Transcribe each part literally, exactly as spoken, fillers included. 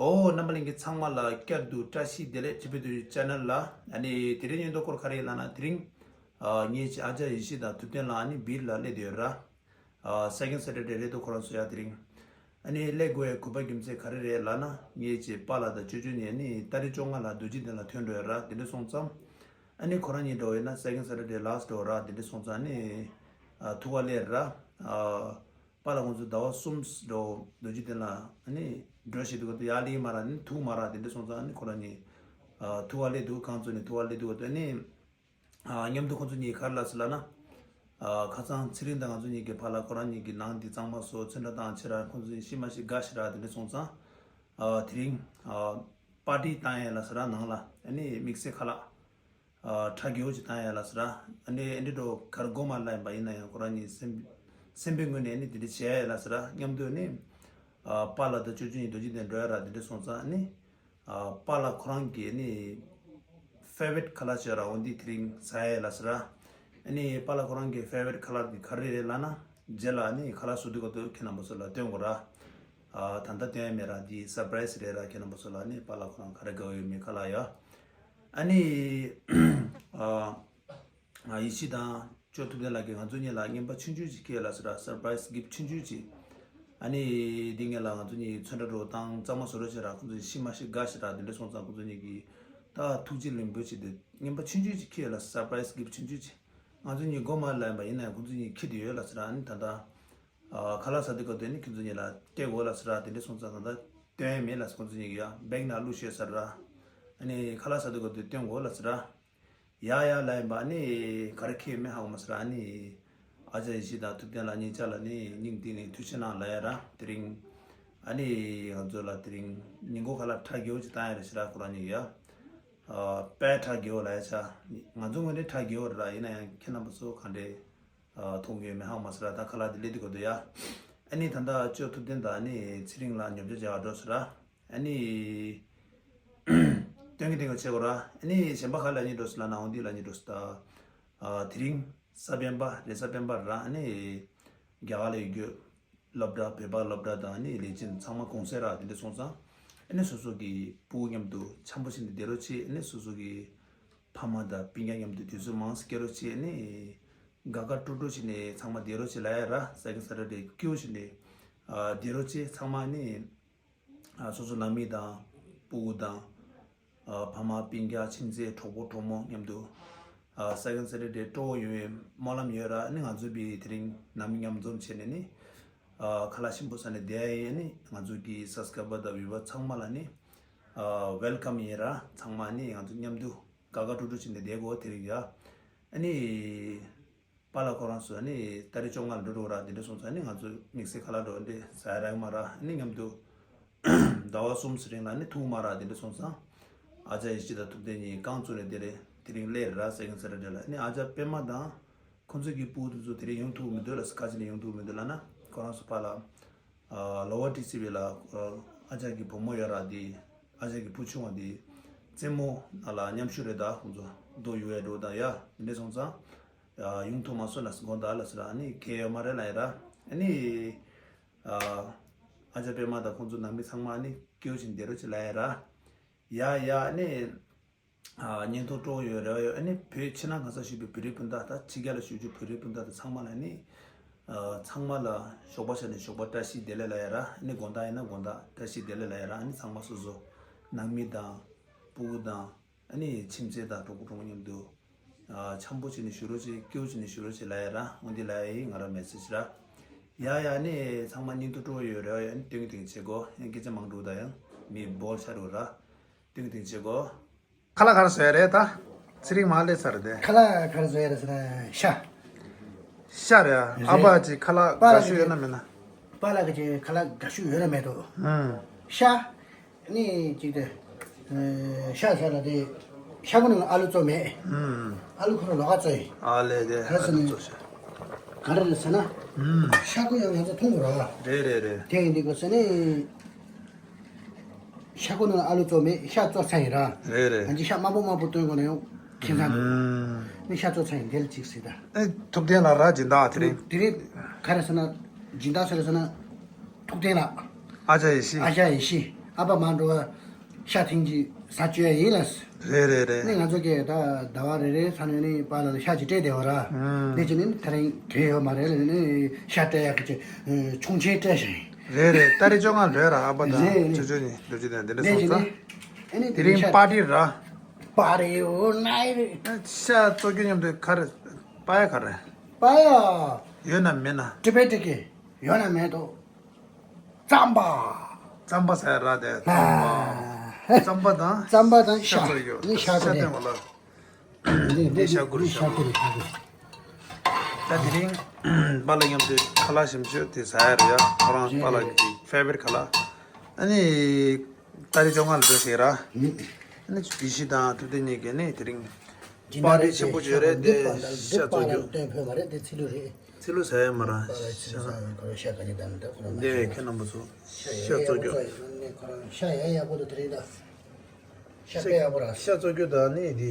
ཨོ། རྣམ་པ་ལྷན་རྒྱས་ཚང་མ་ལ་བསྐྱར་དུ་བཀྲ་ཤིས་བདེ་ལེགས། ཊི་བི་ཊུ་ཌེ་ཆེ་ནལ་ལ། ཨ་ནི་དེ་རིང་ཉིན་ཐོ་སྐོར་ག་རེ་ཡིན་ལབ་ན། དེ་རིང་ཨ་ངེད་ཀྱི་ཨ་ཅག་ཡེ་ཤེས་དང་ཐུབ་བསྟན་ལགས་ཨ་ནི་སྦིར་ལ་སླེབས་བསྡད་ཡོད་ར། ཨ་སེ་ཀེན་ཌ་སེ་ཊར་ཌེ་རེད་འདུག་ཁོ་རང་ཚོ་ཡ། དེ་རིང་ཨ་ནི་སླེབས་དགོས་ཡའི་དགོས་པ་རྒྱུ་མཚན་ག་རེ་རེད་ལབ་ན། ངེད་ཀྱི་པཱ་ལགས་དང་ཅོ་ཅོ་གཉིས་ཨ་ནི་ཏ་རིག་བཅོ་ལྔ་ལ་རྡོ་རྗེ་གདན་ལ་ཐོན་འགྲོ་ཡ་ར། དེ་འདྲ་སོང་ཙང་ཨ་ནི་ཁོ་རང་གཉིས་འགྲོ་ཡིན་ན་སེ་ཀེན་ཌ་སེ་ཊར་ཌེ་ལཱ་སི་ཊི་འགྲོ་ར། དེ་འདྲ་སོང་ཙང་ཨ་ནི་ཨ་ཐུག་ག་སླེབས་ར། ཨ་པཱ་ལགས་ཁོང་ཚོ་ཟླ་བ་གསུམ་འགྲོ་རྡོ་རྗེ་གདན་ལ་ཨ་ནི་འགྲོ་བཞིན་འདུག་ག་ཡར་སླེབས་མ་ར་ནི་ཐུག་མ་ར། དེ་འདྲ་སོང་ཙང་ཨ་ནི་ཁོ་རང་གཉིས་ཨ་ཐུག་ག་སླེབས་འདུག་གང་ཚོ་ནས་ཐུག་ག་སླེབས་འདུག་ག་ཨ་ནི། ཨ་མཉམ་དུ་ཁོང་ཚོ་གཉིས་ག་རེ་ལབ་སོང་ལབ་ན། ཨ་ཁ་སང་ཚེ་རིང་དང་ང་ཚོ་གཉིས་ཀྱི་ཕར་ལ་ཁོ་རང་གཉིས་ཀྱི་ནང་དེ་གཙང་མ་བཟོ་ཚོན་ཁྲ་བཏང་བྱས་ར། ཁོང་ཚོ་གཉིས་ཤི་མ་ཤི་དགའ་ཤི་ར། དེ་འདྲ་སོང་ཙང་ཨ་དེ་རིང་ཨ་པར་ཊི་བཏང་ཡས་ལབ་སོང་ར། ནང་ལ་ཨ་ནི་དམིགས་བསལ་ཁ་ལག་ཨ་ཁྲ་རྒྱས་པོ་ཅིག་བཏང་ཡས་ལབ་སོང་ར། ཨ་ནི་ཨེ་འདྲ་འགྲོ་གར་སྒོ་མ་ལ་ཡིན་པ་ཡིན་ན་ཡང་ཁོ་རང་གཉིས་སེམས་སེམས་པའི་ངོས་ནས་ཨ་ནི་དེ་འདྲ་བྱས་ཡས་ལབ་སོང་ར། མཉམ་དུ་ཨ་ནི་ཨ་པཱ་ལགས་དང་ཅོ་ཅོ་གཉིས་རྡོ་རྗེ་གདན་འགྲོ་ཡས་ར། དེ་འདྲ་སོང་ཙང་ཨ་ནི། ཨ་པཱ་ལགས་ཁོ་རང་གི་ནི་ཕེ་ཝ་རིཊ་ཁ་ལར་ཅིག་ཡོད་ར། འོ་འདི་དེ་རིང་ཟ་ཡས་ལབ་སོང་ར། ཨ་ནི་པཱ་ལགས་ཁོ་རང་གི་ཕེ་ཝ་རིཊ་ཁ་ལར་དེ་ག་རེ་རེད་ལབ་ན། རྗེས་ལ་ནི་ཁ་ལག་བཟོ་དུས་སྐབས་སུ་ཁྱེད་རྣམ་པ་ཚོ་ལ་སྟོན་དགོས་ར། ཨ་ད་ལྟ་སྟོན་ཡས་མེད་ར། འདི་སར་པ་རའི་སི་རེད་ར། ཁྱེད་རྣམ་པ་ཚོ་ལ་ནི་པཱ་ལགས་ཁོ་རང་ག་རེ་དགའ་པོ་ཡོད་མེད་ཁ་ལག་ཡ། ཨ་ནི་ཨ། ཡེ་ཤེས་དང་ཅོ་ཐུབ་བསྟན་ལགས་ཀྱིས་ང་ཚོ་གཉིས་ལ་རྔན་པ་ཆུང་ཆུང་ཅིག་ཁྱེར་ལབ་སོང་ར། སར་པ་རའི་སི་གིཕ་ཊི་ཆུང་ཆུང་ཅིག་ཨ་ནི་འདི་ངེད་ལ་ང་ཚོ་གཉིས་ཚོན་ཁྲ་འདྲ་བོ་བཏང་གཙང་མ་བཟོ་རོགས་བྱས་ར། ཁོང་ཚོ་ཤི་མ་ཤི་དགའ་ཤི་ར། དེ་འདྲ་སོང་ཙང་ཁོང་ཚོ་གཉིས་ཀྱིས་ད་ཐུགས་རྗེ་ལེགས་འབུལ་ཅིག་དེ་རྔན་པ་ཆུང་ཆུང་ཅིག་ཁྱེར་ལབ་སོང་། སར་པ་རའི་སི་གིཕ་ཊི་ཆུང་ཆུང་ཅིག་ང་ཚོ་གཉིས་སྒོ་མ་ལ་ཡིན་པ་ཡིན་ན་ཡང་ཁོང་ཚོ་གཉིས་ཁྱེར་བསྡད་ཡོད་ལབ་སོང་ར། ཨ་ནི་ད་ལྟ་ཨ་ཁ་ལག་ཟ་དུས་སྐབས་དུ་ནི་ཁྱེད་ཚོ་གཉིས་ལ་སྟེར་དགོས་ལབ་སོང་ར། དེ་འདྲ་སོང་ཙང་ད་ལྟ་སྟོན་ཡས་མེད་ལབ་སོང་། ཁོང་ཚོ་གཉིས་ཀྱིས་ཡ་བེག་ནང་བླུགས་བཞག་ཟེར་ར། ཨ་ནི་ཁ་ལག་ཟ་དུས་སྐབས་དུ་སྟོན་དགོས་ལབ་སོང་ར། ཡ་ཡ་ལབ་ཡིན་པ། ཨ་ནི་ག་རེ་ཁྱེར་ཡོད་མེད་ཧ་གོ་མ་སོང་ར། ཨ་ནི་ཨ་ཅག་ཡེ་ཤེས་དང་ཐུབ་བསྟན་ལགས་གཉིས་ཆ་ལ་ནི་སྙིང་གཏིང་ནས་ཐུགས་རྗེ་གནང་ལབ་ཡ་ར། དེ་རིང་ཨ་ནི་ང་ཚོ་ལ་དེ་རིང་ཉིན་གུང་ཁ་ལག་ཁྲ་རྒྱས་པོ་ཅིག་བཏང་ཡ་རེད་ཤག་ར། ཁོ་རང་གཉིས་ཀྱིས་ཡ། ཨ་དཔེ་ཁྲ་རྒྱས་པོ་ལབ་ཡ་ཆ། ང་ཚོ་ངོས་ནས་ཁྲ་རྒྱས་པོ་རེད་ར། ཡིན་ན་ཡང་ཁྱེད་རྣམ་པ་ཚོ་ག་འདྲས་ཨ་མཐོང་གི་ཡོད་མེད་ཧ་གོ་མ་སོང་ར། ད་ཁ་ལག་དེ་སླེབས་དུས་སྐབས་དུ་ཡ། ཨ་ནི་ད་ལྟ་ཅོ་ཐུབ་བསྟན་དང་ཨ་ནི་ཚེ་རིང་ལགས་ཉོ་ཆ་རྒྱག་ག་འགྲོ་སོང་ར། ཨ་ནི་སྟོན་གྱི་སྟོན་གྱི་བྱེད་དགོས་ར། ཨ་ནི་གཞན་པ་ག་རེ་ལབ་སྙིང་འདོད་སོང་ལབ་ན། འོ་འདི་ལབ་སྙིང་འདོད་སོང་། ད་ཨ་དེ་རིང་གཟའ་སྤེན་པ་རེད། གཟའ་སྤེན་པ་ར། ཨ་ནི་རྒྱ་གར་ལ་ཡོད་རྒྱུ་སློབ་གྲྭ་བོད་པ་སློབ་གྲྭ་དང་ཨ་ནི་ལས་བྱེད་ཚང་མ་གུང་སེང་ར། དེ་འདྲ་སོང་ཙང་ཨ་ནི་སོ་སོ་གི་སྤུ་གུ་མཉམ་དུ་འཆམ་པོ་བྱས་ནས་བསྡད་རོགས་བྱེད། ཨ་ནི་སོ་སོ་གི་ཕ་མ་དང་སྤུན་ཀྱག་མཉམ་དུ་དུས་ཚོད་མང་ཙམ་སྐྱེལ་རོགས་བྱེད། ཨ་ནི་དགའ་དགའ་སྤྲོ་སྤྲོ་བྱས་ནས་ཚང་མ་བསྡད་རོགས་བྱེད་ལབ་ཡ་ར། སེ་ཀེན་ཌ་སེ་ཊར་ཌེ་སྐྱིད་པོ་བྱས་ནས་ཨ་བསྡད་རོགས་བྱེད། ཚང་མ་ཨ་ནི་ཨ་སོ་སོ་ནང་མི་དང་སྤུ་གུ་དང་ཨ་ཕ་མ་སྤུན་ཀྱག་ཁྱིམ་མཚེས་གྲོགས་པོ་གྲོགས་མོ་མཉམ་དུ་ཨ་སེ་ཀེན་ཌ་སེ་ཊར་ཌེ་སྤྲོ་པོ་ཡོང་བའི་སྨོན་ལམ་ཡོད་ར། ཨ་ནི་ང་ཚོ་བི་དེ་རིང་ནང་མི་མཉམ་འཛོམས་བྱས་ནས་ནི་ཨ་ཁ་ལག་ཞིམ་པོ་ཟ་ནས་བསྡད་ཡ་ཡིན། ཨ་ནི་ང་ཚོ་གི་སབ་སི་ཀ་རའི་བར་དང་བིའུ་ཝར་ཚང་མ་ལ་ནི་ཨ་ཝེལ་ཀམ་ཡིན་ར། ཚང་མ་ནི་ང་ཚོ་མཉམ་དུ་དགའ་དགའ་སྤྲོ་སྤྲོ་བྱས་ནས་བསྡད་དགོས་དེ་རིང་ཡ། ཨ་ནི་པཱ་ལགས་ཁོ་རང་ཚོ་ནི་ཏ་རིག་བཅོ་ལྔ་ལ་འགྲོ་འགྲོ་ར། དེ་འདྲ་སོང་ཙང་ནི་ང་ཚོ་དམིགས་བསལ་ཁ་ལག་འགྲོ་འདི་ཟ་ཡ་རག་མ་ར། ནི་མཉམ་དུ་ཟླ་བ་གསུམ་ཙམ་རིང་ལ་ནི་ཐུག་མ་ར། དེ་འདྲ་སོང་ཙང་ཨ་ཅག་ཡེ་ཤེས་དང་ཐུབ་བསྟན་གཉིས་རྐང་བཙུགས་ནས་དེ་རེད། དེ་རིང་སླེབས་ར་སེ་ཀེན་ཌ་སེ་ཊར་ཌེ་ལ། ནི་ཨ་ཅག་པད་མ་དང་ཁོང་ཚོ་གི་སྤུ་གུ་དེ་ཚོ་དེ་རིང་ཡོང་ཐུབ་མི་འདུག་ལབ་སོང་། ག་ཅི་ནས་ཡོང་ཐུབ་མི་འདུག་ལབ་ན་ཁོ་རང་ཚོ་ཕར་ལ་ལོ་ཝར་ཊི་སི་བྷི་ལ་ཨ་ཅག་གི་བུ་མོ་ཡོད་ར། དེ་ཨ་ཅག་གི་བུ་ཆུང་བ་དེ་རྩེད་མོ་ནང་ལ་མཉམ་ཞུགས་རེད། ད་ཁོང་ཚོ་རྡོ་གཡུག་ཡ་འགྲོ་ད་ཡ། དེ་འདྲ་སོང་ཙང་ཡ་ཡོང་ཐུབ་མ་སོང་ལབ་སོང་། དགོངས་དག་ལབ་སོང་ར། ཨ་ནི་གལ་ཡོད་མ་རེད་ལབ་ཡ་ར། ཨ་ནི་ཨ་ཨ་ཅག་པད་མ་དང་ཁོང་ཚོ་ནང་མི་ཚང་མ་ཨ་ནི་སྐྱིད་པོ་བྱས་བསྡད་རོགས་བྱེད་ལབ་ཡ་ར། ཡ་ཡ། ཨ་ནི་ཨ་བརྙན་ཐུང་སྤྲོ་པོ་ཡོད་རེ་བ་ཡོད། ཨ་ནི་བོད་ཕྱི་ནང་གང་སར་བཞུགས་པའི་བོད་རིགས་སྤུན་ཟླ་དང་ཕྱི་རྒྱལ་ལ་བཞུགས་རྒྱུ་བོད་རིགས་སྤུན་ཟླ་དང་ཚང་མ་ལ་ནི་ཨ་ཚང་མ་ལ་ཞོགས་པ་ཆགས་ནས་ཞོགས་པ་བཀྲ་ཤིས་བདེ་ལེགས་ལབ་ཡ་ར། ཨ་ནི་དགོང་དག་ཡིན་ན་དགོང་དག་བཀྲ་ཤིས་བདེ་ལེགས་ལབ་ཡ་ར། ཨ་ནི་ཚང་མ་སོ་སོ་ནང་མི་དང་སྤུ་གུ་དང་ཨ་ནི་ཁྱིམ་མཚེས་དང་གྲོགས་པོ་གྲོགས་མོ་མཉམ་དུ་ཨ་འཆམ་པོ་བྱས་ནས་བཞུགས་རོགས་བྱེད། སྐྱིད་པོ་བྱས་ནས་བཞུགས་རོགས་བྱེད་ལབ་ཡ་ར། འོ་འདི་ལབ་ཡ་ཡིན། ང་རང་མེ་སེ་ཇི་ར། ཡ་ཡ། ཨ་ནི་ཚང་མ་བརྙན་ཐུང་སྤྲོ་པོ་ཡོད་རེ་བ་ཡོད། ཨ་ནི་སྟོན་གྱི་སྟོན་གྱི་བྱེད་དགོས། ཡང་སྐད་ཆ་མང་འགྲོ་ད་ཡང་མི་བོར་ཆགས་འགྲོ་ར། སྟོན་གྱི་སྟོན་གྱི་བྱེད་དགོས། ཁ་ལག་ག་རེ་བཟོ་ཡ་རེད་ད། ཚེ་རིང་མར་སླེབས་ཚར་རེད་དེ། ཁ་ལག་ག་རེ་བཟོ་ཡ་རེད་ཟེར་ན་ཤ། ཤ་རེད་ཨ། རེད། ཨ་ཕ་ཅིག་ཁ་ལག་པཱ་ལགས་དགའ་ཤོས་ཡོད་ན་མེད་ན། པཱ་ལགས་ཀྱི་ཁ་ལག་དགའ་ཤོས་ཡོད་ན་མེད་དོ། ཨང་། ཤ། ནི་ཅིག་དེ། ཨེ་ཤ་ཟ་ལ་དེ། ཤ་ཁོ་ནང་ཨ་ལུ་བཙོ་མེད། ཨང་། ཨ་ལུ་ཁོ་རང་ལོགས་ཀ་བཙོ་ཡིན། ཨ་ལས་དེ་ག་རེ་ཟེར་ན། ཨ་ལུ་བཙོ་ཤ། ག་རེ་རེད་ཟེར་ན། ཨང་། ཤ་ཁོ་ཡང་ང་ཚོ་མཐོང་དགོས་ར། རེད་རེད་རེད། དེ་ཡིན་དུས་ཁོ་ཟེར་ནི། ཤ་ཁོ་ནང་ཨ་ལུ་བཙོ་མེད། ཤ་བཙོ་ཚར་ཡིན་ར། རེད་རེད། ང་ཚོ་ཤ་དམར་པོ་དམར་པོ་བཏོན་དགོས་ན་ཡང་ཁྱད་མཚར་འདུག་ཨུམ། ནི་ཤ་བཙོ་ཚར་ཡིན། དེ་ལ་ཅིག་ཟེར་ད། ཨེ་ཐུབ་བསྟན་ལགས་ར་སྦྱིན་བདག་དེ་རིང་། དེ་རིང་ག་རེ་ཟེར་ན། སྦྱིན་བདག་སུ་རེད་ཟེར་ན། ཐུབ་བསྟན་ལགས། ཨ་ཅག་ཡེ་ཤེས། ཨ་ཅག་ཡེ་ཤེས། ཨ་ཕ་མ་འགྲོ་བ་ཤ་ཐེངས་གཅིག་ཟ་བཅོས་ཡ་ཡིན་ལ། རེད་རེད་རེད། ནི་ང་ཚོ་གས་ད་ཟླ་བ་རེ་རེ་ཚ་ནས་ནི་པཱ་ལགས་ལ་ཤ་གཅིག་སྤྲད་བསྡད་པ་ར། ཨང་། དེ་བྱས་ནི་དེ་རིང་དུས་ཡོད་མ་རེད་ལ་ནི་ཤ་སྤྲད་ཡག་གི་ཆུང་ཆེན་སྤྲད་ཤིང་། རེད་རེད། ཏ་རིག་བཅོ་ལྔ་ལོས་ར། ཨ་ཕ་དང་རེད་རེད། ཅོ་ཅོ་གཉིས་འགྲོ་རྒྱུ་དང་དེ་འདྲ་དེ་སོང་བྱས་ཙང་། ནི་ཨ་ནི་དེ་དེ་རིང་ཤ་པར་ཊི་ར། པར་ཊི་ཡོད་ན་ཡི་རེད། ཤ་བཙོ་རྒྱུ་མཉམ་དུ་ག་རེ་པ་ཡ་ག་རེ། པ་ཡ། ཡོད་ན་མེད་ན། ཏི་བེ་ཏི་གི་ཡོད་ན་མེད་དོ། རྩམ་པ། རྩམ་པ་ཟེར་ར་དེ། ཨ། རྩམ་པ་དང་། རྩམ་པ་དང་ཤ་ཤ་ཚོ་ཡོད། ནི་ཤ་ཚོ་ཤ་རེད། སྟོན་པ་ལ། འདི་འདི་ཤ་ཁུ་རེད། ཤ་ཁུ་རེད། ཤ་ཁུ་རེད། ད་དེ་རིང་པཱ་ལགས་མཉམ་དུ་ཁ་ལག་ཞིམ་ཤོས་དེ་ཟ་ཡ་རེད་ཡ། ཁོ་རང་པཱ་ལགས་ཀྱི་ཕེ་བ་རིཊ་ཁ་ལག་ཨ་ནི་ཏ་རིག་བཅོ་ལྔ་ལ་འགྲོ་ཟེར་ར། ཨ་ནི་དགེ་བཤེས་དང་ཐུབ་བསྟན་གཉིས་ཀྱིས་ནི་དེ་རིང་པར་ཊི་ཆེན་པོ་ཅིག་ཡོད་རེད་དེ། ཤ་བཙོ་རྒྱུ། སྟོན་ཕོད་མ་རེད་དེ། ཚི་ལུ་རེད། ཚི་ལུ་ཟ་ཡ་མ་ར། ཤ་ཁ་ཉི་ལྟར་འདི་ཁོ་རང་མ་ཤེས། ཁྱེད་རྣམ་པ་ཚོ་ཤ་བཙོ་རྒྱུ། ཤ་ཡ་ཡག་པོ་འདུག་དེ་རིང་ད། ཤ་དཔེ་ཡག་པོ་ར། ཤ་བཙོ་རྒྱུ་དང་ནི་འདི།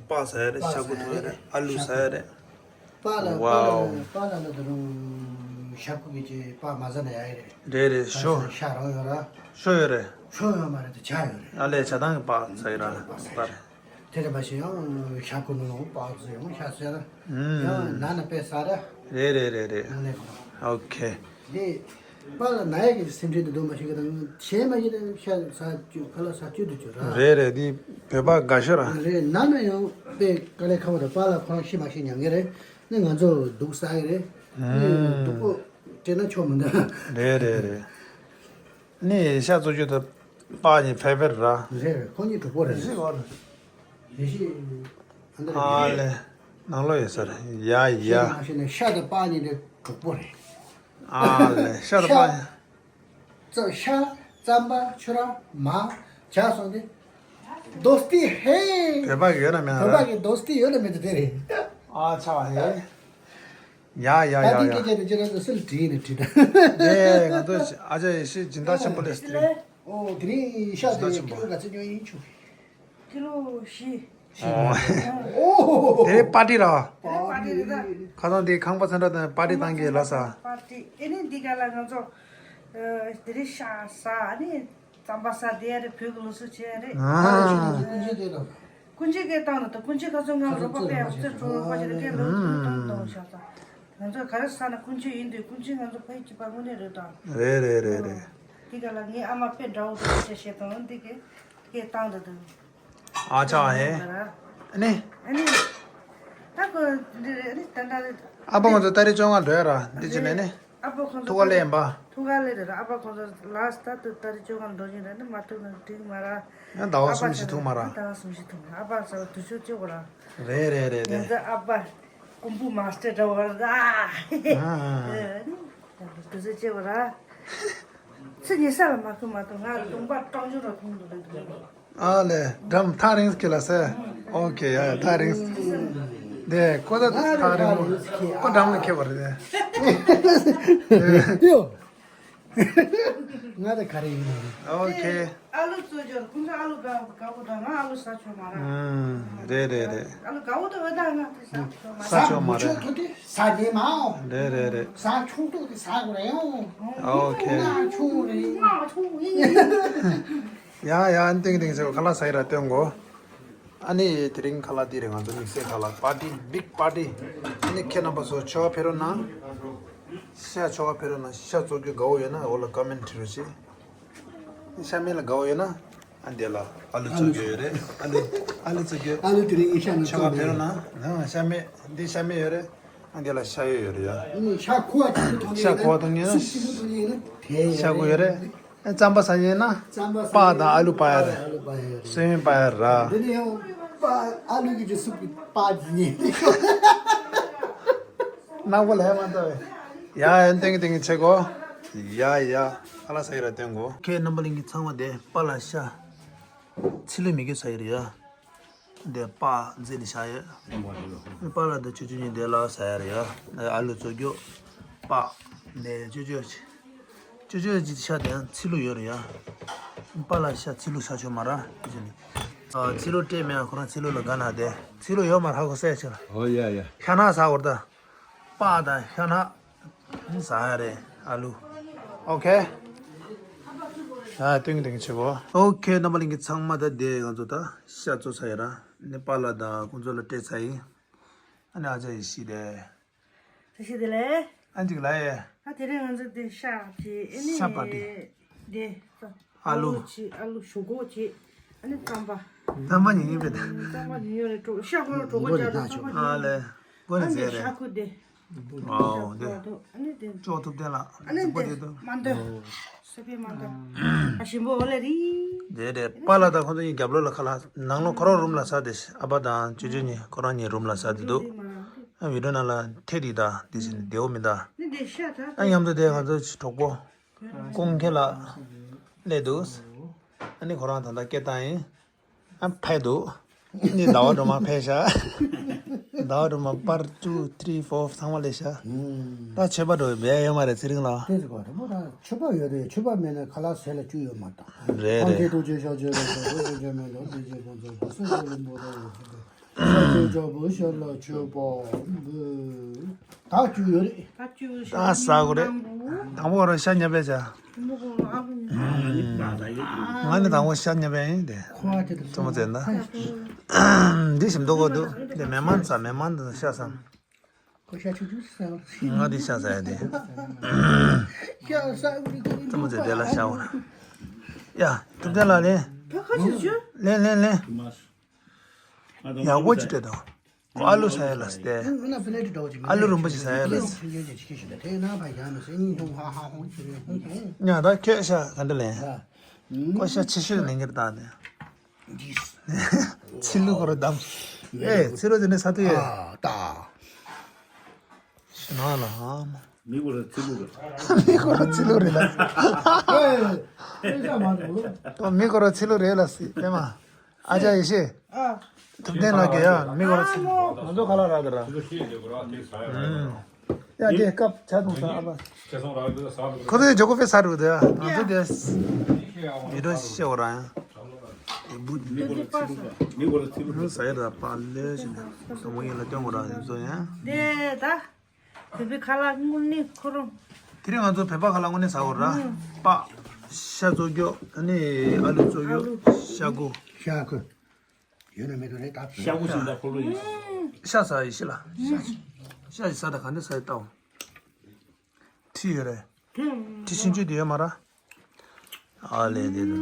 པགས་ཟ་ཡ་རེད། ཤ་ཁུ་འཐུང་ཡ་རེད། ཨ་ལུ་ཟ་ཡ་རེད། པཱ་ལགས། པཱ་ལགས། པཱ་ལགས་ལ་ད་རུང་ཤ་ཁུ་གི་ཅིག་པགས་མ་ཟ་ན་ཡག་ཡ་རེད། རེད་རེད། ཤོ། ཤ་རོ་ཡོད་ར། ཤོ་ཡོད་རེད། ཤོ་ཡོད་མ་རེད་དེ་ཇ་ཡོད་རེད། ཨ་ལས་ཇ་དང་གི་པགས་ཟ་ཡི་ར། པགས་ཟ་ཡི་ར། དེ་ལས་མ་གཞི་ཡང་ཤ་ཁུ་ནང་ལོགས་པགས་བཟོས་ཡང་ཤ་ཟ་ར། ཡང་ན་ན་དཔེ་ཟ་ར། རེད་རེད་རེད་རེད། ནང་ནས་གོ། ཨོ་ཁེ། དེ་པཱ་ལགས་ན་ཡག་གི་སེམས་ཁྲལ་དེ་འདུག་མ་ཤེས་གི་དང་ཤེས་མ་ཤེས་དང་ཤ་ཟ་བཅུག་ཁ་ལག་ཟ་བཅུག་འདུག་བཅུག་ར། རེད་རེད། དེ་བོད་པ་དགའ་ཤོས་ར། རེད། ན་ན་ཡང་དཔེ་དཀའ་ལས་ཁག་པོ་རེད། པཱ་ལགས་ཁོ་རང་ཤི་མ་ཤི་ཉམས་ཀྱི་རེད། ནི་ང་ཚོ་སྡུག་ཟ་གི་རེད། ནི་སྡུག་པོ་སྤྲད་ན་ཆོག་མི་འདུག་རེད་རེད་རེད། ནི་ཤ་བཙོ་རྒྱུ་དང་པགས་གཉིས་ཕེ་བ་རིཊ་ར། རེད་རེད། ཁོ་གཉིས་གྲོགས་པོ་རེད། རེད་ཤི། ཨ་ལས། ནང་ལོགས་ཡོད་ས་རེད། ཡ་ཡ། ཤི་མ་ཤི་ནི་ཤ་དང་པགས་གཉིས་དེ་གྲོགས་པོ་རེད། ཨ་ལས། ཤ་དང་པགས། ཤ། རྩམ་པ། ཕྱུར་ར། མར། ཇ་སོང་སྟེ། དོ་སྟི་ཧེ། བོད་པ་གི་ཡོད་ན་མེད་ན་ར། བོད་པ་གི་དོ་སྟི་ཡོད་ན་མེད་ན་དེ་རེད། ཨ་ཆ་བ་ཧེ། ཡ་ཡ་ཡ་ཡ། ད་ལྟའི་སྐད་ཆ་དེ་ཁྱེད་རང་ཚོ་སུ་ལ་དྲིས་ནས་དྲིས་ད། ཨེ་ང་ཚོ་ཨ་ཅག་ཡེ་ཤེས་སྦྱིན་བདག་ཆེན་པོ་ལས་སུ་དྲིས། ཨོ་དེ་རིང་ཤ་དེ་སྦྱིན་བདག་ཆེན་པོ། ཀི་ལོ་ག་ཚོད་ཉོ་ཡིན་ཆུ། ཀི་ལོ་བཞི། ཨོ། དེ་པར་ཊི་ར། པར་ཊི་རེད་ད། ཁ་སང་དེ་ཁང་པ་ཚན་ཁྲ་དང་པར་ཊི་བཏང་གི་ལ་ས། པར་ཊི་ཨེ་ནི་འདི་ག་ལ་ང་ཚོ། ཨ། དེ་རིང་ཤ་ཟ་ཨ་ནི། རྩམ་པ་ཟ་དེ་ཡ་རེད། བོད་ཀྱི་ལུགས་སྲོལ་བྱེད་ཡ་རེད། ཨ། ཀུན་མཁྱེན་དེ་ལ། ཀུན་མཁྱེན་གྱིས་བཏང་ནས་ད་ཀུན་མཁྱེན་ཁ་སང་ང་རོགས་པ་དཔེ་ཡག་པོ་བཙལ་འགྲོ་བ་ཞིག་རེད། དེ་ལོ་ཐུང་ཐུང་གཏོང་བཞག་ད། ང་ཚོ་ག་རེ་ཟ་ན་ཀུན་མཁྱེན་ཡིན་དུས་ཀུན་མཁྱེན་ང་ཚོ་ཕ་ཡུལ་གྱི་པ་དངོས་གནས་རེད་ད། རེད་རེད་རེད་རེད། དེ་ག་ལ་ངའི་ཨ་མ་དཔེ་འདྲ་བོ་འདུག་ཅེས་བཤད་དང་འདི་གས་དེ་གས་བཏང་ད་དང་། ཨ་ཅག་ཧེ། ཨ་ནི། ཨ་ནི། ད་ཁོ་འདི་རེད། ཨ་ནི་ད་ད་རེད། ཨ་ཕ་ང་ཚོ་ཏ་རིག་བཅོ་ལྔ་འགྲོ་ཡ་ར་འདི་ཅི་ནས་ནི། ཨ་ཕ་ཁོང་ཚོ་ཐུག་ག་ལེ་ཡིན་པ། ཐུག་ག་ལེ་རེད་ར། ཨ་ཕ་ཁོང་ཚོ་ལ་སི་ཊི་ད་ད་རེས་བཅོ་ལྔ་འགྲོ་བཞིན་རེད། ནི་མ་ཐུག་ན་འགྲིག་མ་ར། ཡང་ཟླ་བ་གསུམ་བཞི་ཐུག་མ་ར། ཟླ་བ་གསུམ་བཞི་ཐུག་མ་ར། ཨ་ཕ་ཚོ་དུས་ཚོད་གཅིག་པ་ར། རེད་རེད་རེད་ང་རེད། ཚོ་ཨ་ཕ་ཀུང་ཕུ་མ་སི་ཊར་འདྲ་བོ་ར། ཨ་ཨ། དུས་ཚོད་གཅིག་པ་ར། ཚེ་ཉེ་ས་ལ་མ་ཐུག་མ་ཐུག་ང་གདོང་པ་སྐྲངས་ཆུ་ར་ཐུང་དུ་རེད་འདུག་ཨ་ལས། འགྲམ་ཐག་རིང་ཁྱེད་ལ་ཟེར། ཨོ་ཁེ། ཡ་ཡ། ཐག་རིང་། དེ་ཁོ་ད་ཐག་རིང་མོ། ཁོ་འགྲམ་ལ་ཁྱེད་པ་རེད་དེ། ཡོ། ང་ད་ག་རེ་ཡིན་ནམ། ཨོ་ཁེ། ཨ་ལུ་གཙོ་ཆེར་ཁོང་ཚོ་ཨ་ལུ་དགའ་དགའ་པོ་དང་ང་ཨ་ལུ་ཟ་ཆོག་མ་ར། ཨུམ། རེད་རེད་རེད། ཨ་ལུ་དགའ་པོ་དང་འོ་ད་ང་དེ་ཟ་ཆོག་མ་ར། ཟ་ཆོག་མ་རེད། ཟ་ཉེ་མ་ཨོ། རེད་རེད་རེད། ཟ་ཆུང་དུ་དེ་ཟ་དགོས་རེད་ཨོ། ཨོ་ཁེ། ང་ཆུང་རེད། ང་ཆུང་ཡིན། ཡ་ཡ། ཨ་ནི་ཏིང་ཏིང་ཟེར་བ་ཁ་ལག་ཟ་ཡི་ར་སྟོན་གོ། ཨ་ནི་དེ་རིང་ཁ་ལག་འདི་རེད། ང་ཚོ་དམིགས་བསལ་ཁ་ལག་པར་ཊི། བིག་པར་ཊི། ཨ་ནི་ཁྱེད་རྣམ་པ་ཚོ་ཆོ་ག་ཕེབས་རོགས་གནང་། ཤ་ཆོ་ག་ཕེབས་རོགས་གནང་། ཤ་བཙོ་རྒྱུ་དགའ་བོ་ཡོད་ན་འོག་ལ་ཀོ་མེན་ཊི་བྲིས་རོགས་བྱེད། ཤ་མེད་ལ་དགའ་བོ་ཡོད་ན་ཨ་འདི་ལ་ཨ་ལུ་བཙོ་རྒྱུ་ཡོད་རེད། ཨ་ལུ་ཨ་ལུ་བཙོ་རྒྱུ། ཨ་ལུ་དེ་རིང་ངས་ཤ་ནི་ཆོ་ག་བཙོ་ཕེབས་རོགས་གནང་། ཨ་ཤ་མེད། འདི་ཤ་མེད་ཡོད་རེད། ཨ་འདི་ལ་ཤ་ཡོད་ཡོད་རེད་ཡ། ཨ་ནི་ཤ་ཁུ་བ་གཅིག་པུ་ཐོན་ཤ་ཁུ་བ་ཐོན་ཉེ་ན། སུབ་གཅིག་པུ་ཐོན་ཉེ་ན་དེ་ཡོད་ཤ་ཁུ་ཡོད་རེད། རེད། རྩམ་པ་ཟ་ཉེ་ན། རྩམ་པ་ཟ་པགས་དང་ཨ་ལུ་པ་ཡ་རེད། ཨ་ལུ་པ་ཡ་རེད། སོན་པ་ཡ་ར། འདི་ནི་ཡང་པ་ཨ་ལུ་གི་ཅི་སུབ་ཀྱི་པགས་ཀྱི་ཉེ། ནག་པོ་ལ་ཧེ་མ་ལྟ་བས། ཡ་ཡ། ཏེང་ཏེང་ཆེ་གོ། ཡ་ཡ། ཨ་ལ་ས་ཡ་ར་ཏེང་གོ། ཁྱེད་རྣམ་པ་གླིང་གི་ཚང་མ་དེ་པཱ་ལགས་ཤ་ཚི་ལུ་མི་དགོས་ས་ཡ་རེད་ཡ། འདི་པགས་མཛེས་ནས་བཞག་ཡོད། པཱ་ལགས་འདི་ཆུ་ཆུ་གཉིས་འདི་ལ་ཟ་ཡ་རེད་ཡ། ཨ་ལུ་བཙོ་རྒྱུ། པགས། འདི་ཆུ་ཆུ། ཆུ་ཆུ་ཅིག་ཤ་དེ་ཡང་ཚི་ལུ་ཡོད་རེད་ཡ། པཱ་ལགས་ཤ་ཚི་ལུ་ཤ་ཆོ་མ་ར། ཨ་ཚི་ལུ་སྤྲད་མེད། ཁོ་རང་ཚི་ལུ་ལ་དགའ་ན་དེ། ཚི་ལུ་ཡོད་མ་ར་ཁོ་ཟས་ཆེ་ལ། ཨོ་ཡ་ཡ། ཤ་ནག་ཟ་བར་ད། པགས་དང་ཤ་ནག་ཟ་ཡ་རེད་ཨ་ལུ། ཨོ་ཁེ། ཨ། ཏིང་ཏིང་ཆེ་བོ། ཨོ་ཁེ། རྣམ་པ་ལྷན་རྒྱས་ཚང་མ། ད་དེ་ང་ཚོ་ད་ཤ་བཙོས་ཚར་ཡིན་ར། ནི་པཱ་ལགས་དང་ཁོང་ཚོ་ལ་སྤྲད་ཚར་ཡིན། ཨ་ནི་ཨ་ཅག་ཡེ་ཤེས་དེ། བཀྲ་ཤིས་བདེ་ལེགས། ཨ་འཇིག་ལ་ཡེ། ཨ་དེ་རིང་ང་ཚོ་དེ་ཤ་བྱས། ཨ་ནི་ཤ་པ་ཏི། དེ་ཨ་ལུ། ཨ་ལུ་བྱས། ཨ་ལུ་ཞོག་ཁོག་བྱས། ཨ་ནི་རྩམ་པ། རྩམ་པ་ཉིན་ཉིན་པས་ད། རྩམ་པ་ཉིན་ཉིན་རེ་གྲོ་ཤ་ཁོ་ར་གྲོ་གོ་ཅག་རྩམ་པ་ཉིན། ཨ་ལེ། མགོ་ནས་ཨ་ནི་ཟས་རེད། ཤ་ཁུ་དེ། ཨོ་དེ། ཨ་ནི་དེ། ཅོག་ཐུབ་བསྟན་ལགས། ཨ་ནི་དེ་མ་འདོད། སོ་པའི་མ་འདོད། ཨ་ཞིམ་པོ་འོ་ལེ་རི། དེ་རེད། པཱ་ལགས་དང་ཁོང་ཚོ་གཉིས་རྒྱབ་ལོགས་ལ་ཁ་ལག་ནང་ལོགས་ཁོ་རང་རུམ་ལ་ཟ་དེ། ཨ་ཕ་དང་ཅོ་ཅོ་གཉིས་ཁོ་རང་གཉིས་རུམ་ལ་ཟ་དེ་འདུག་ཨ་བི་ཌིའོ་ནང་ལ་ཐེ་དེ་ད་དེ་བཞིན་བདེ་བོ་མི་ད། ཨ་མཉམ་དུ་དེ་ང་ཚོ་གྲོགས་པོ་ཀུང་ཁེ་ལགས་སླེབས་འདུག་ཨ་ནི་ཁོ་རང་ད་ལྟ་སྐད་བཏང་ཡིན། ཨ་ཕེབས་འདུག་ནི་ཟླ་བ་སྒྲོལ་མ་ཕེབས་ཤག་ཟླ་བ་སྒྲོལ་མ་པར་ཊུ་ཐི་རི་ཕོར་ཚང་མ་སླེབས་ཤག་ད་མཆོད་པ་འགྲོ་བའི་ཡོད་མ་རེད། ཚེ་རིང་ལགས། དེ་ཟེར་གོ་རེད་མོ། ད་མཆོད་པ་ཡོད་རེད། མཆོད་པ་མེད་ན་ཁ་ལག་ཟས་ལ་བཅུད་ཡོད་མ་རེད། རེད་རེད། ཐུགས་རྗེ་ཆེ་ཞབས་ཀྱི་རེ་ཞབས་ཀྱི་མེད་ལ་དེ་རྗེས་ཁོང་ཚོ་བུ་སུ་ཞིག་ལ་མོ་ར་ཡོད་ཚུལ་དུ། ས་ཆེན་ལྕགས་པོ་ཤར་ལ་མཆོད་པ་འབུལ། ད་བཅུད་ཡོད་རེད། ད་ཟ་དགོས་རེད། དང་པོ་ཁོ་རང་ཤ་ཉབ་པས་བྱ། ང་ནི་དང་པོ་ཤ་ཉབ་པས་ཡིན་ཏེ། ཁོ་བ་དེ་དང་། རྩོམ་མོ་ཟེར་ན། འདི་ཞིམ་མདོག་གོ་འདུག་འདི་མེ་མན་ཟ། མེ་མན་དང་ཤ་ཟ། ཁོ་ཤ་ཆུང་ཆུང་ཟ། ང་འདི་ཤ་ཟ་ཡ་དེ། ཤ་ཟ་འུ་རི་ཀི་རི། རྩོམ་མོ་ཟེར་དེ་ལ་ཤ་བོ། ཡ། ཐུབ་བསྟན་ལགས་ལེན། ད་ཁ་ཅིག་བྱོས། ལེན་ལེན་ལེན། ཡག་པོ་ཅིག་སྤྲད་དང་། ཨ་ལུ་ཟ་ཡ་ལ་སྟེ། ཨ་ལུ་རིན་པོ་ཆེ་ཟ་ཡ་ལ། ཉ་ད་ཁྱོད་ཤ་ག་འདྲ་ལེན། ཁོ་ཤ་ཆེ་ཤོས་ལེན་གྱི་རེད་ད་ནི། ཚི་ལུ་ཁོ་ར་དམ། ཨེ་ཚི་ལུ་དེ་ནས་ས་ཐུ་ཡ། ད། ཤི་ན་ལ་ཧ་མ། མི་ཁོ་ར་ཚི་ལུ་རེད། མི་ཁོ་ར་ཚི་ལུ་རེད་ལ། ཨེ་ཤ་མ་རེད་ལོ། ད་མི་ཁོ་ར་ཚི་ལུ་རེད་ལ་སི་ཨེ་མ། ཨ་ཅག་ཡེ་ཤེས། ཨ། ཐུབ་བསྟན་ལགས་ཀྱིས་ཡ་མི་གོ་ར་ཚིག་ང་ཚོ་ཁ་ལག་རག་གི་ར། ཡ་དེ་སྐབས་ཆ་ཐུང་ས་ཨ་ཕ། ཁོ་ཚོས་ཇོ་ཀོ་ཕེ་ཟ་རུ་དེ་ང་ཚོ་དེ་མི་འགྲོ་ཤེས་བ་ར་ཡང་། མི་གོ་ར་ཚིག་ལུ་ཟ་ཡ་ར་པ་ལེ་ཞིག་ནས་དོ་མོ་ཡིན་ལ་སྟོན་གོ་ར་ཡིན་ཚོ་ཡང་། དེ་ད། བོད་པའི་ཁ་ལག་དངོས་གནས་ཁོ་རང་། དེ་རིང་ང་ཚོ་བོད་པ་ཁ་ལག་དངོས་གནས་ཟ་འོ་ར། ཨུམ། པགས། ཤ་བཙོ་རྒྱུ། ཨ་ནི་ཨ་ལུ་བཙོ་རྒྱུ། ཨ་ལུ། ཤ་ཁུ། ཤ་ཁུ། ཡོད་ན་མེད་དོ་རེད་ད། ཤ་ཁུ་ཞིག་ད་ཁོ་ལོ་ཡིན། ཤ་ཟ་ཡི་ཤི་ལ། ཤ་ཤ་ཟ་ད་ག་འདྲ་ཟ་ཡི་ལྟ་འོ། ཁྲི་ཡོད་རེད། ཁྲི་ཆུང་ཆུང་དེ་ཡོད་མ་ར། ཨ་ལས་དེ་དེ།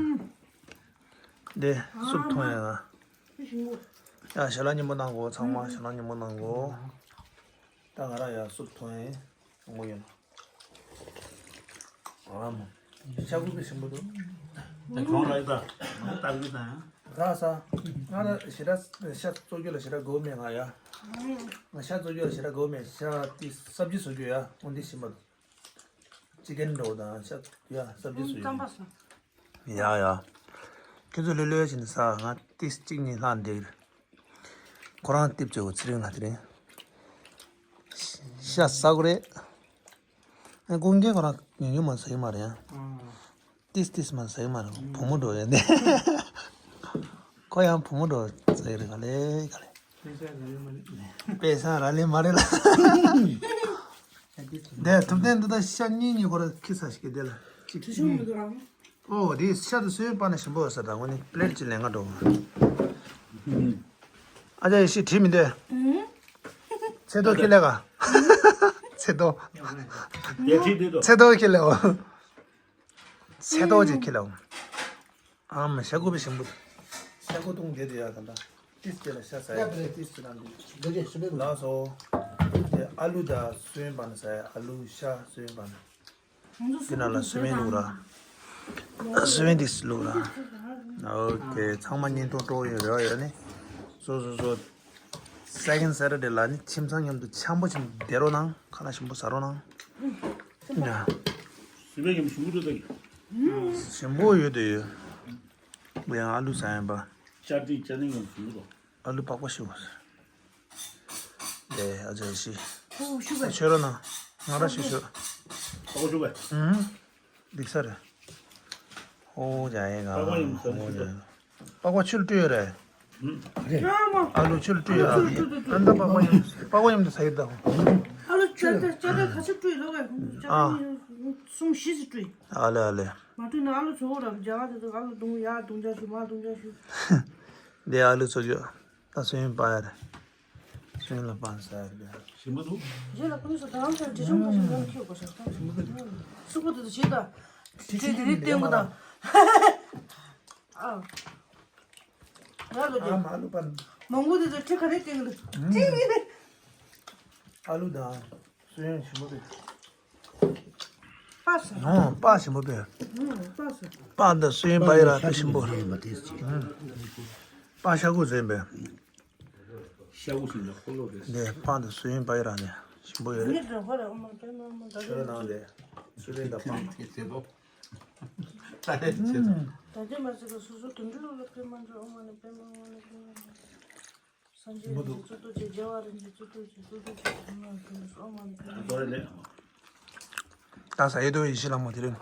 དེ་སུབ་འཐུང་ཡ་ང་། ཡ་ཞལ་ལག་མཉེས་པོ་གནང་གོ་ཚང་མ་ཞལ་ལག་མཉེས་པོ་གནང་གོ་ད་ང་རང་ཡ་སུབ་འཐུང་ཡིན། ངོ་ཡོད། ཨ་མ། ཤ་ཁུ་གི་ཞིམ་པོ་འདུག་ད་གྱོང་རག་ཡོད་ད། ང་ལྟ་གི་དང་། རག་ས། ང་ལ་ཞེ་དྲག་ཤ་བཙོ་རྒྱུ་ལ་ཞེ་དྲག་དགའ་བོ་མེད་ང་ཡ། ང་ཤ་བཙོ་རྒྱུ་ལ་ཞེ་དྲག་དགའ་བོ་མེད། ཤ་དེ་སབ་ཇི་བཟོ་རྒྱུ་ཡ་འོ་འདི་ཞིམ་པོ་འདུག་ཅི་ཀན་འགྲོ་དང་ཤ་ཡ་སབ་ཇི་བཟོ་རྒྱུ། ཡ་ཡ། ཁྱོད་ཚོ་ལྷོད་ལྷོད་བྱས་ནས་ཟ། ང་ཏིས་གཅིག་གཉིས་ལྷག་འདེགས། ཁོ་རང་ཏིབ་ཅོ་ཚེ་རིང་ལ་དེ་རིང་ཤ་ཟ་གི་རེད། ཨ་ཀུན་མཁྱེན་ཁོ་རང་ཉུང་ཉུང་མ་ཟ་གི་མ་རེད་ཡ། ཏིས་ཏིས་མ་ཟ་གི་མ་རེད། བུ་མོ་འགྲོ་ཡ་དེ། ཁོ་ཡང་བུ་མོ་འགྲོ་ཟ་གི་རེད། ག་ལེ་ག་ལེ། དཔེ་ས་ར་ལེ་མ་རེད་ལ། དེ་ཐུབ་བསྟན་འདི་ད་ཤ་གཉིས་གཉིས་ཁོ་ར་ཁྱི་ས་ཞིག་གི་དེ་ལ་གཅིག་གཉིས། ཨོ་དེ་ཤ་དུ་སོན་པ་ན་ཞིམ་པོ་ཡོད་ས་ད་ངོ་ནི་པླེ་ཊི་ཅིག་ལེན་ག་འགྲོ། ཨ་ཅག་ཡེ་ཤེས་བྲིས་མི་འདོད། ཚེ་ཏོ་ཁྱི་ལས་ག་ཚེ་ཏོ། ཚེ་ཏོ་ཁྱི་ལས་འོ། ཚེ་ཏོ་ཅིག་ཁྱི་ལས་འོ། ཨ་མ་ཤ་ཁུ་བི་ཞིམ་པོ། ཤ་ཁུ་ཏུང་དེ་དེ་ཡ་ད་ད། ཏིས་དེ་ལ་ཤ་ཟ་ཡ་ཏིས་དེ་ན་འདུག་ལགས་སོ། དེ་ཨ་ལུ་ད་སོན་པ་ན་ཟ་ཡ། ཨ་ལུ་ཤ་སོན་པ་ན། དེ་ན་ལ་སོན་པ་བླུགས་ར། སོན་པ་དེ་བླུགས་ར། ཨོ་ཁེ། ཚང་མ་བརྙན་ཐུང་སྤྲོ་ཡོད་རེ་བ་ཡོད་ནི། སོ་སོ་སོ། སེ་ཀེན་ཌི་སེ་ཊར་ཌེ་ལ་ནི་ཁྱིམ་ཚང་མཉམ་དུ་འཆམ་པོ་བྱས་བསྡད་རོགས་གནང་། ཁ་ལག་ཞིམ་པོ་ཟ་རོགས་གནང་། ཡ། ཞིམ་པོ་ཡོད་འདུག་ད། ཞིམ་པོ་ཡོད་དེ་ཡོད། ཡང་ཨ་ལུ་ཟ་ཡིན་པ། ཅ་ཏི་ཅ་ནི་ཡང་ཞིམ་པོ་འདུག་ཨ་ལུ་པགས་པ་ཤུ། ལས་ཨ་ཅག་ཡེ་ཤེས། ཨོ་ཤུ་ག་ཆོས་རོ་ན། ང་ར་ཤུ་ཤུ། ཨོ་ཤུ་ག་ཨུམ། འགྲིག་ས་རེད། ཨོ་ཅག་ཡེ་ག་པགས་པ་ཡིན་ས་ཨོ་ཅག་པགས་པ་ཆུ་ལ་བཀྲུས་ཡོད་རེད། རེད། ཨ་ལུ་ཆུ་ལ་བཀྲུས་ཡོད་རེད། ཨ་ད་པགས་པ་ཡིན་པགས་པ་ཡིན་དུ་ས་ཡོད་ད། ཨ་ལུ་ཅ་ཏི་ཅ་ཏི་ཁ་ཆུ་བཀྲུས་ལོ་ག་ཨ། གསུམ་བཞི་ཙམ་བཀྲུས། ཨ་ལེ་ཨ་ལེ། མ་བཀྲུས་ན་ཨ་ལུ་ཚོ་རབ་རྒྱག་དེ་ཚོ་ཨ་ལུ་རྡུང་ཡ་རྡུང་རྒྱག་ཞུ་མ་རྡུང་རྒྱག་ཞུ། འདི་ཨ་ལུ་ཚོ་ཅོ། ད་སོན་པ་ཡ་རེད། སོན་ལ་པང་ས་ཡ་རེད། ཞིམ་པོ་འདུག་རྗེས་ལ་ཁོ་ནི་སུ་དང་ཚར་དྲི་ཆུང་ཁ་ཤས་ཡོང་ཁྱེར་དགོས་ཤག་སུ་པོ་དེ་ཚོ་བྱེད་ད། དྲི་ཆུང་དེ་རིགས་བསྟན་དགོས་ད། ཨ། ཡ་ལོ་ཨ་རྒྱ། མ་ཨ་ལུ་པ། མང་པོ་དེ་ཚོ་ཁྲི་ཁ་རེ་བསྟན་གི་འདུག་ཨ་ལུ་དང་། སོན་ཞིམ་པོ་དེ། པགས་ཟ། ཨོ་པགས་ཞིམ་པོ་པས། ཨོ་པགས་ཟ། པགས་འདི་སོན་པ་ཡིན་ར་དཔེ་ཞིམ་པོ། པགས་ཤ་ཁུ་ཟོས་པས། ཤ་ཁུ་ཟོས་པས། འདི་པགས་འདི་སོན་པ་ཡིན་ར་ནས་ཞིམ་པོ་ཡོད་རེད། ངས་འགྲོ་ཁ་ར་ཨོ་མ་དཔེ་མ་མ་ད་ཤོད་ནང་ལས་སོན་རིན་དང་པགས། ད་དེ་མ་ཟེར་གི་སོ་སོ་དུད་འགྲོ་ལ་དཔེ་མ་འགྲོ་ཨོ་མ་ནས་དཔེ་མ་ཨོ་ནས་དཔེ་མ་འགྲོ། སངས་རྒྱས་རིན་ཆེན་གཙུག་ཏོར་ཆེ། རྒྱལ་བ་རིན་ཆེན་གཙུག་ཏོར་ཆེ། གཙུག་ཏོར་ཆེ། ཨོ་མ་ཨོ་མ་ཨོ་མ་ཨོ་མ། ད་ཟ་ཡི་དོ་ཡི་ཤི་ལ་མོ་དེ་རིང་།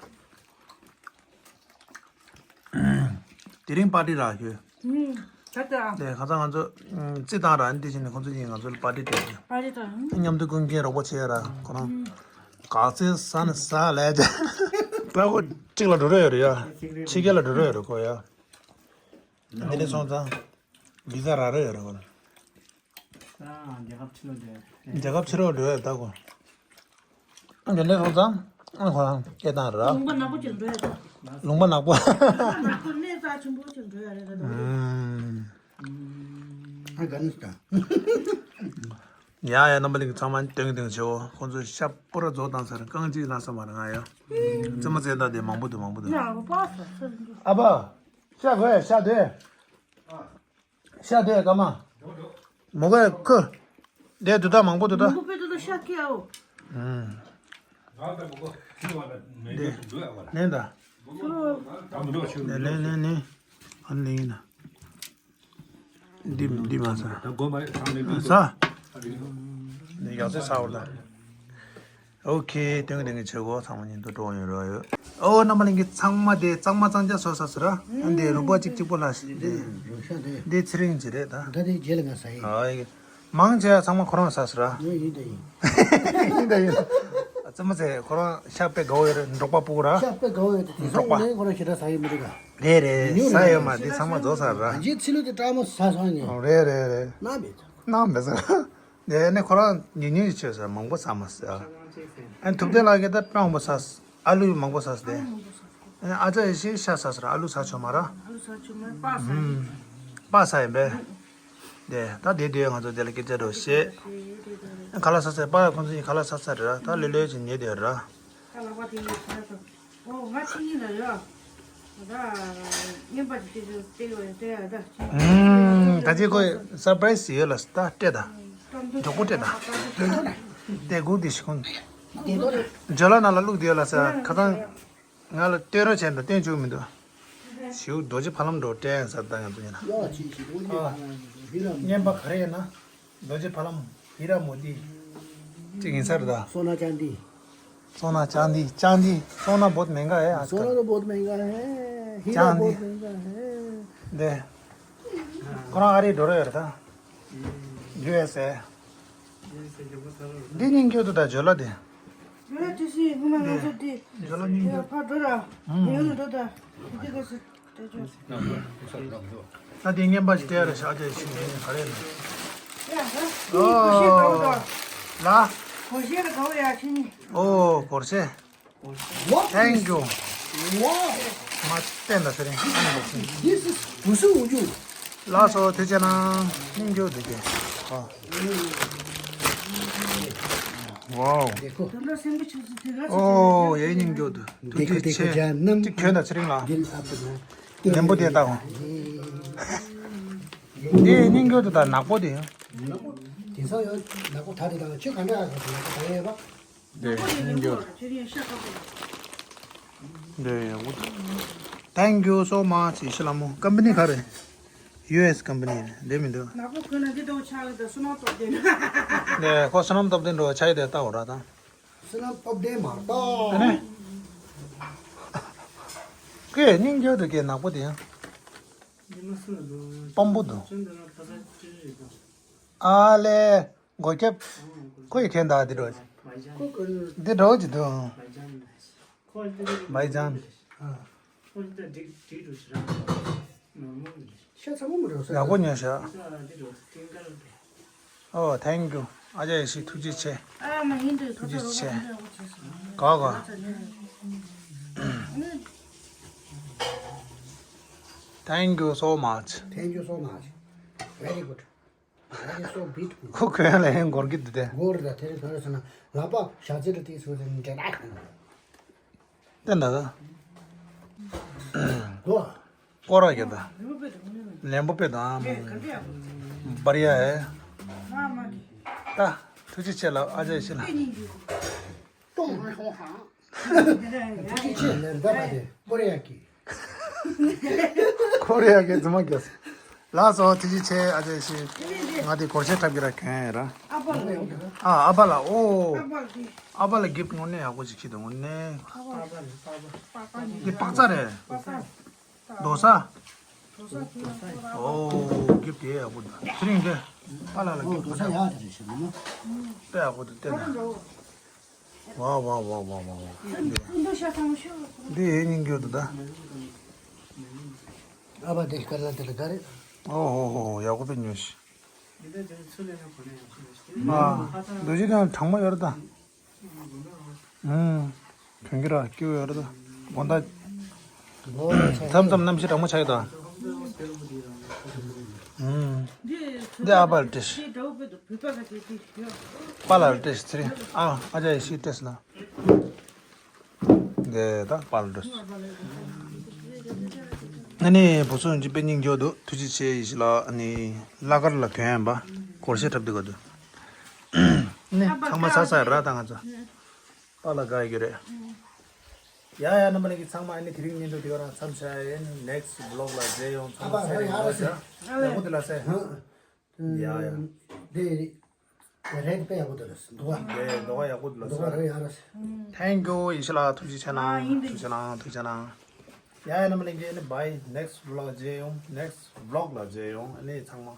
དེ་རིང་པར་ཏི་རག་ཤོད། ད་ལྟ་ཨ། དེ་ཁ་སང་ང་ཚོ་རྩི་བཏང་ར་འདི་བྱས་ནས་ཁོང་ཚོ་གཉིས་ང་ཚོ་ལ་པར་ཏི་སྤྲད་ཤོད། པར་ཏི་དང་། མཉམ་དུ་ཀུན་མཁྱེན་རོགས་པ་བྱས་ར་ཁོ་རང་། ག་ཚོད་ཟ་ན་ཟ་ལས་ཀྱང་། ད་ཁོ་གཅིག་ལ་འགྲོ་རོགས་ཡོད་རེད་ཡ། ཕྱི་རྒྱལ་ལ་འགྲོ་རོགས་ཡོད་རེད་ཁོ་ཡ། འདི་ནས་སོང་ཙང་། བི་ཟ་རག་རེ་ཡོད་རེད་གོ། ཨ་རྒྱལ་ཁབ་ཕྱི་ལོགས་འགྲོ་ཡ། རྒྱལ་ཁབ་ཕྱི་ལོགས་འགྲོ་ཡ་ད་གོ། ཨ་འདི་ནས་སོང་ཙང་ཨ་ཁོ་རང་སྐད་བཏང་ར། ལུང་པ་ནག་པོ་ཅིག་འགྲོ་ཡ་ད། ལུང་པ་ནག་པོ། ནག་པོ་གནས་རྩ་ཆེན་པོ་ཅིག་འགྲོ་ཡ་རེད་ད་དུང་། ཨ་ག་ནས་ད། ཡ་ཡ་རྣམ་པ་ལྷན་རྒྱས་ཚང་མ་སྟོན་གི་སྟོན་གི་བྱེད་འོ། ཁོང་ཚོ་ཤ་པུ་ར་རྫོགས་བཏང་ཚར། རྐང་གཅིག་ལ་ས་མ་རེད་ང་ཡ། རྩེད་མོ་རྩེ་ད་དེ་མང་པོ་འདུག་མང་པོ་འདུག་ཨ་ཕ། ཤ་དགོས་ཤ་དེ། ཤ་དེ་ཀ་མ། མོ་ག་ཁུ། དེ་དུ་ད་མང་པོ་དུ་ད། མང་པོ་དཔེ་དུ་ད་ཤ་ཀེ་ཨོ། ཨུམ། དེ། ནན་ད། ནན་ནན་ནན། ཨ་ནི་ཡིན་ན། འདི་འདི་མ་ཟ། ད་སྒོ་མ་རེད་ཚང་མས་འདི་ཟ། འདི་ཡག་ཚད་ཟ་བར་ད། ཨོ་ཁེ། ཏེང་ཏེང་གི་ཆེ་གོ་ཚང་མ་ཉིན་དུ་འགྲོ་ཡོད་རོགས་ཡོད། ཨོ་རྣམ་པ་ལྷན་རྒྱས་ཚང་མ་དེ་གཙང་མ་གཙང་རྐྱང་བཟོ་ས་ཟེར་ར། ཨ་འདི་རུམ་པ་གཅིག་གཅིག་པོ་ལ་ཞིག་འདི་འདི་ཚེ་རིང་གི་རེད་ད། ད་དེ་རྗེས་ལ་ང་ཟ་ཡིན། ཨ་ཡིན། མང་ཆེ་བ་ཚང་མ་ཁོ་རང་ཟ་ཟེར་ར། ཡིན་ཡིན་ད་ཡིན། ཡིན་ད་ཡིན། ཙི་མ་ཚེ་ཁོ་རང་ཤ་དཔེ་དགའ་བོ་ཡོད་རེད་འབྲོག་པ་སྤུ་གུ་ར། ཤ་དཔེ་དགའ་བོ་ཡོད་དེ་དེང་སང་འབྲོག་པ། ངས་ཁོ་རང་ཞེ་དྲག་ཟ་ཡི་མི་འདུག་ག་རེད་རེད། ཉོ་ཟ་ཡོད་མ་དེ་ཚང་མ་རྫོགས་ཚར་ར། ད་ཅི་ཚི་ལུ་དེ་སྐྲག་མོ་ཟ་སོང་ངས། རེད་རེད་རེད། ནམ་མེད་ཟ། ནམ་མེད་ཟ། དེ་ནས་ཁོ་རང་ཉུང་ཉུང་ཞིག་བྱས་ཟ་མང་པོ་ཟ་མ་ཟ། ཨ་ཐུབ་བསྟན་ལགས་ཀྱིས་ད་སྤྲང་པོ་ཟ། ཨ་ལུ་མང་པོ་ཟ་སྟེ། ཨ་ལུ་མང་པོ་ཟ། ཨ་ཅག་ཡེ་ཤེས་ཤ་ཟ་ཟེར་ཨ་ལུ་ཟ་ཆོག་མ་ར། ཨ་ལུ་ཟ་ཆོག་མ་ར་པགས་ཟ་ཡིན། པགས་ཟ་ཡིན་པས། དེ་ད་དེ་དུས་ང་ཚོ་དེ་ལ་སྐད་ཆ་འགྲོ་ཤེས། ཁ་ལག་ཟ་ཟེར་པགས་ཁོང་ཚོ་གཉིས་ཁ་ལག་ཟ་ཟེར་ར་ད་ལོས་ལོས་ཅིག་ཉལ་དེ་ར། ཁ་ལག་པ་དེ་ཡིན་ཟ་ཡ་ད། ཨོ་ང་ཕྱི་ཉིན་ལ་ཡོད། ད་རྔན་པ་དེ་དེ་ཚོ་སྟེར་བ་ཡོད་སྟེར་ཡ་ད་ཕྱི་ཉིན། ད་ཅི་ཁོས་སར་པ་རའི་སི་ཡོད་ལ་ད་སྤྲད་ད། མགྱོགས་པོ་སྤྲད་ད། དེ་སྒུག་དེ་ཤི་ཁོང་། ཇོ་ལ་ན་ལ་བླུག་དེ་ཡོད་ལ་ས་ཁ་ཚང་། ང་ལ་སྟོན་རོགས་བྱས་འདུག་སྟོན་བཅུག་མི་འདུག་ཞིའུ་རྡོ་རྗེ་ཕ་ལམ་འགྲོ་སྤྲད་ཡང་ཟ་ད་ཡང་འདུག་ཡིན་ན། ཡ་ཅི་ཞིག་འདུག་ཨ། ཉན་པ་ག་རེ་ཡིན་ན། རྡོ་རྗེ་ཕ་ལམ་ཧི་ར་མོ་ཏི། གཅིག་ཡིན་ས་རེད་ད། སོ་ན་ཅང་ཏི། སོ་ན་ཅང་ཏི་ཅང་ཏི། སོ་ན་བོད་མེན་ག་ཧེ་ཨ། སོ་ན་བོད་མེན་ག་ཧེ། ཧི་ར་བོད་མེན་ག་ཧེ། འདི། ཁོ་རང་ཨ་རི་འགྲོ་རོགས་ཡོད་རེད་ད། ཡུ་ཨེས་ཨེ། འདི་སྙིང་རྗེ་འདུག་ད་ཇོ་ལ་དེ། ཇོ་ལ་དེ་སི་ངོ་མ་ང་ཚོ་དེ། ཇོ་ལ་སྙིང་རྗེ། ཕར་འགྲོ་ར། ཡང་འགྲོ་ད། དེ་ག་སི་དེ་ཇོ། ད་དེ་ངན་པ་ཞིག་སྟེར་ར་ཤག་ཅེས་ཤིག་ནས་ག་རེ་ན། ཡ་ཧ། ཨོ། ལ། གོ་ཤེས་ར་ག་བ་ཡ་ཆི་ནི། ཨོ་གོར་ཤེས། What? Thank you. Wow. མ་བསྟན་ད་ཟེར་རིང་ཨ་ནི་འདུག་སེ། This is བུ་སུ་འུ་ཅུ། ལགས་སོ་ཐུགས་རྗེ་གནང་། སྙིང་རྗེ་འདུག་གས། ཨ། Wow. देखो। ཨོ་ཡའི་སྙིང་རྗེ་འདུག་ཐུགས་རྗེ་ཆེ། ཅིག་གྱོན་ད་ཚེ་རིང་ལགས། ནན་པོ་དེ་ལྟ་འོ། དེ་སྙིང་རྗེ་འདུག་ད་ནག་པོ་དེ། དེང་སང་ཡང་ནག་པོ་ད་རེ་དང་ཁྱོད་ག་འདྲ་ནག་པོ་ད་ཡོད་པ། དེ་སྙིང་རྗེ། འདི་ཡག་པོ་འདུག Thank you so much ཡེ་ཤེས་ལྷ་མོ། ཀམ་པ་ནི་ག་རེ། ཡུ་ཨེས་ཀམ་པ་ནི་རེད་འདི་མི་འདུག་ནག་པོ་གོན་ན་འདི་ལྟ་བུ་ཆགས་ཀྱི་འདུག་བསོད་ནམས་སྟོབས་ལྡན། ནས་ཁོ་བསོད་ནམས་སྟོབས་ལྡན་འགྲོ་བ་ཆགས་ཡི་དེ་ལྟ་འོ་ར་དང་། བསོད་ནམས་སྟོབས་ལྡན་མ་གཏོགས། ཨ་ནི། ཀེ་སྙིང་རྗེ་འདུག་ཀེ་ནག་པོ་དེ་ཡང་། སྤམ་པོ་འདུག་ཨ་ལེ། མགོ་སྐྱབས། ཁོ་ཡི་ཁྱེད་ད་འདི་འགྲོ། འདི་འགྲོ་ཅི་འདུག भाईजान। ཡག་པོ་ཉོས་ཤག་ཨོ། thank you. ཨ་ཅག་ཡེ་ཤེས་ཐུགས་རྗེ་ཆེ། ཐུགས་རྗེ་ཆེ། ག་ག Thank you so much. Thank you so much. Very good. Very so beautiful. ཁོ་གོན་ལ་ཡང་འགོར་གི་འདུག་སྟེ། འགོར་ད་དེ་རིང་ག་རེ་ཟེར་ན་ལག་པ་ཞག་ཚི་ལ་དེ་སོང་ཙང་འདྲེ་ལ་གང་། བསྟན་ད་ད། གོ། སྐོར་ར་རྒྱབ་ད། ལན་པོ་པེ་དང་། བར་ཡ་ཨེ། ད། ཐུགས་རྗེ་ཆེ་ལ་ཨ་ཅག་ཡེ་ཤེས་ལ། ཏོང་ཧང་ཧང་། ཐུགས་རྗེ་ཆེ་ལ་ད་མ་དེ་ཀོ་རི་ཡ་གི། ཀོ་རི་ཡ་གི་རྫུན་མ་རྒྱག་ལགས་སོ། ཐུགས་རྗེ་ཆེ་ཨ་ཅག་ཡེ་ཤེས། ང་དེ་སྒོར་གཞས་འཁྲབ་ཀྱི་ར་གྱོན་ཡ་ར། ཨ་ཕ་ལ་ཨོ། ཨ་ཕ་ལ་གིབ་དངོས་གནས་ཡག་པོ་ཅིག་ཁྱེར་འདུག་དངོས་གནས། འདི་པག་ཚ་རེད། རྡོ་ས། ཨོ། གིབ་དེ་ཡག་པོ་འདུག་དེ་རིང་དེ། པ་ལ་ལ་གིབ་དེ་ཡག་པོ་འདུག་དཔེ་ཡག་པོ་འདུག་དེ་ན། ཝ་ཝ་ཝ་ཝ་ཝ་ཝ། འདི་ཡེ་སྙིང་རྗེ་འདུག་ད། ཨ་ཕ་དེ་ཤི་ཀ་ལ་དེ་ལ་ག་རེད། ཨོ་ཧོ་ཧོ། ཡག་པོ་དཔེ་ཉོས་ཤིག་ཨ། རྡོ་རྗེ་གདན་གྲང་མོ་ཡོད་རེད་ད། ཨུམ། གྱོན་གྱི་ར་སྐྱིད་པོ་ཡོད་རེད་ད། དགོང་དག་མཚམས་མཚམས་གནམ་གཤིས་གྲང་མོ་ཆགས་ཡོད་ད། ཨུམ། འདི་ཨ་ཕ་ལ་སྤྲད་ཤིག་པ་ལ་ལ་སྤྲད་ཤིག་ཚེ་རིང་། ཨ། ཨ་ཅག་ཡེ་ཤེས་སྤྲད་ཤིག་ལ། འདི་ད་པ་ལ་སྤྲད་ཤིག་ཨ་ནི་བུ་ཚོ་ཡིན་གྱི་དཔེ་སྙིང་རྗེ་འདུག་ཐུགས་རྗེ་ཆེ། ཡེ་ཤེས་ལགས། ཨ་ནི་བླ་དཀར་ལ་གྱོན་ཡ་ཡིན་པ། སྒོར་གཞས་འཁྲབ་སྡོད་ག་འདུག་ནི་ཚང་མ་ཚར་ཚར་ར་ད་ང་ཚོ། པ་ལ་དགའ་ཡོད་རེད། ཡ་ཡ། རྣམ་པ་ལྷན་རྒྱས་ཚང་མ་ཨ་ནི་དེ་རིང་བརྙན་ཐུང་འདི་ག་རང་མཚམས་བཞག་ཡིན། next vlog ལ་མཇལ་ཡོང་། ཚང་མ་ཚེ་རིང་ལོ་བྱ། ཡག་པོ་འདུག་ལགས་སེ། ཡ་ཡ། འདི་རེད། དཔེ་ཡག་པོ་འདུག་ལགས་སེ། འདུག་བ། འདི་འདུག་བ། ཡག་པོ་འདུག་ལགས་སེ། འདུག་བ་རེད་ཡ་ལགས་སེ། thank you. ཡེ་ཤེས་ལགས་ཐུགས་རྗེ་ཆེ་གནང་། ཐུགས་རྗེ་གནང་། ཐུགས་རྗེ་གནང་། ཡ་ཡ། རྣམ་པ་ལྷན་རྒྱས་ཨ་ནི་bye. next vlog ལ་མཇལ་ཡོང་། next vlog ལ་མཇལ་ཡོང་། ཨ་ནི་ཚང་མ།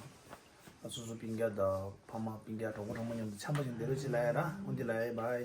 ཨ། སོ་སོ་སྤུན་ཀྱག་དང་ཕ་མ་སྤུན་ཀྱག་གྲོགས་པོ་གྲོགས་མོ་མཉམ་དུ་འཆམ་པོ་ཞིག་བསྡད་རོགས་ཞེས་ལབ་ཡ་ར། འོ་འདི་ལབ་ཡ། bye.